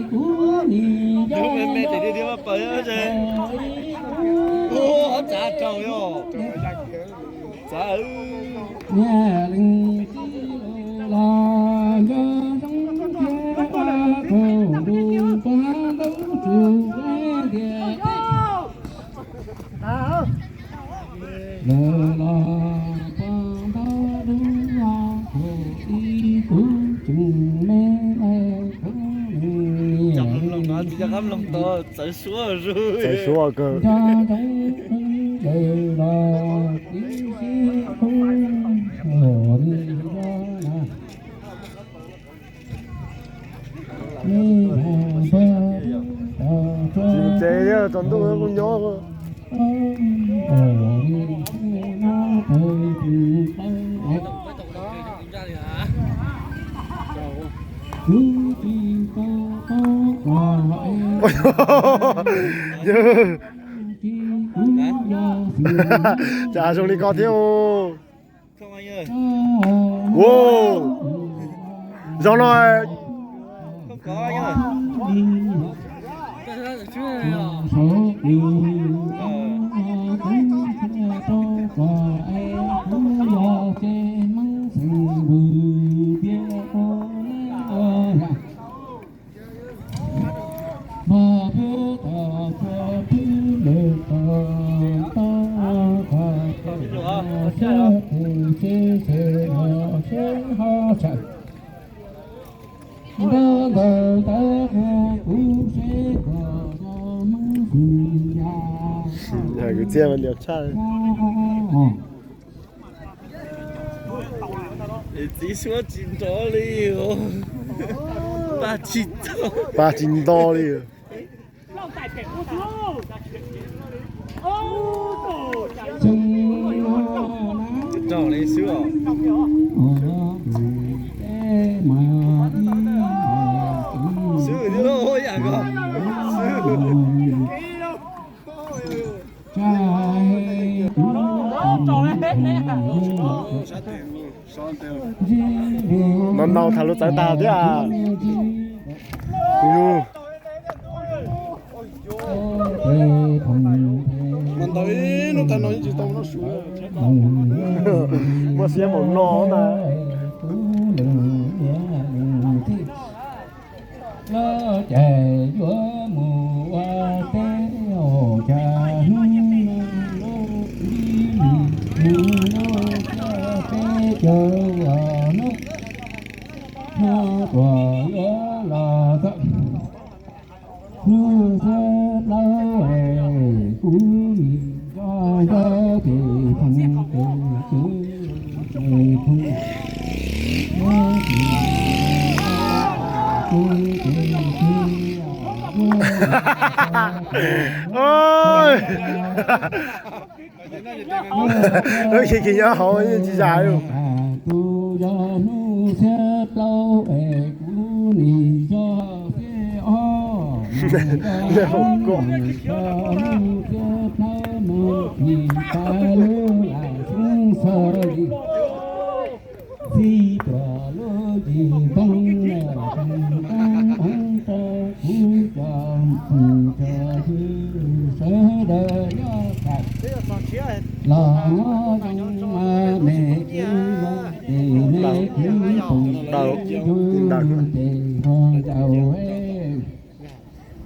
Tus me me ces tiag tiag mas pawg ces. Ua, txav rau yog. Txav. Cov mloog no tsis cov qab mloog tod txawv suab zuj. Txawv suab kawg. Tsis tsev thiab, tsaus ntuj kuj nyob. Cas zoo li ko thiab. Wow, zoo no. Kwv txhiaj mas liam tshaj. Txiv suab tsis nrov li, pab tsis tau. Pab tsis nto li. Rau li xwb os. Xwb loj yam ko. Xwb. Ntau ntau tham lus txawv tag thiab. Muaj siab npaum no ntag. Wb kis kis nyob hauv yeej tsis zam li.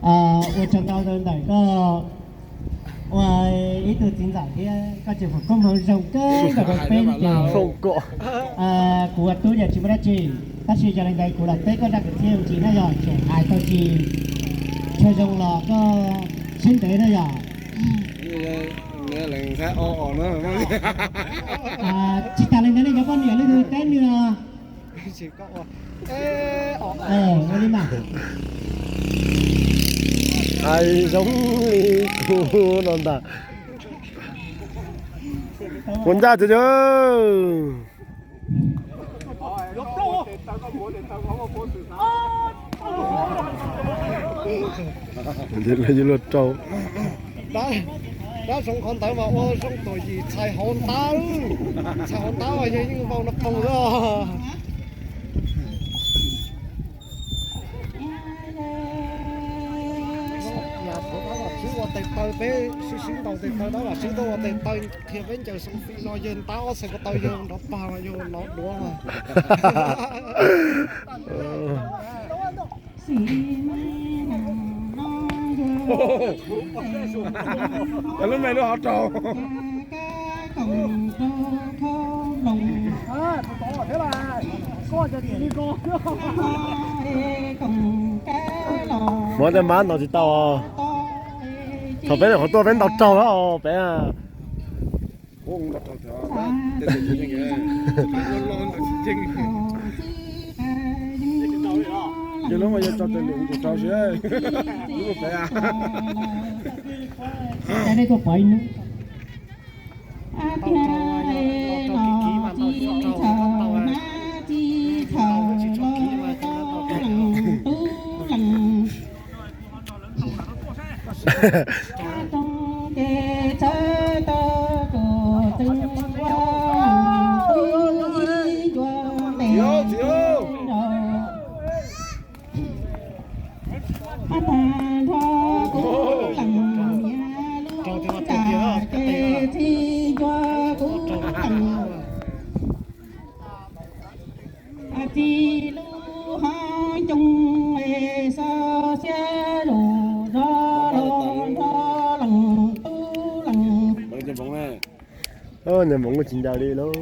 Ua tsaug ntau rau ntawm koj ua ib tug txiv ntxawm thiab koj tseem foom koob hmoov zoo kawg nkaus rau peb li ces kuv ua tub yog tsis muaj dab tsi, tab sis yog li ntawd kuv los teb koj zaj kwv txhiaj me ntsis na yog tseem hais tau tsis tshua zoo los koj siab ntev na yog. Tsis tas li ntawd ne cov poj niam leej twg teb nws. Ua li mas hais zoo li kuv no ntag. Puas ncaj tsev? Luag rau. Dab zoov qhov ntawd mas ua zoo tuam yim txhais hauv ntab, txhais hauv ntab mas yog yeej vau no poog xwb. Tes taw peb sib sib ntaus tes taw dab lam sib tuaj ua tes taw qhia peb ncaws xoo fim no yawg ntab ob txhais ko taw yawg nrov pag yawg los duav. Cov lub me lub hauv raug. Muab tej mab ntaus tsis tau. Thaum peb nyuam qhuav tuaj peb ntaus raug lawm peb. Yog lub mas yog tso tes lwm tus rau siab. Lub peb a. Nyob moov kuj tsis ncaws li lauj.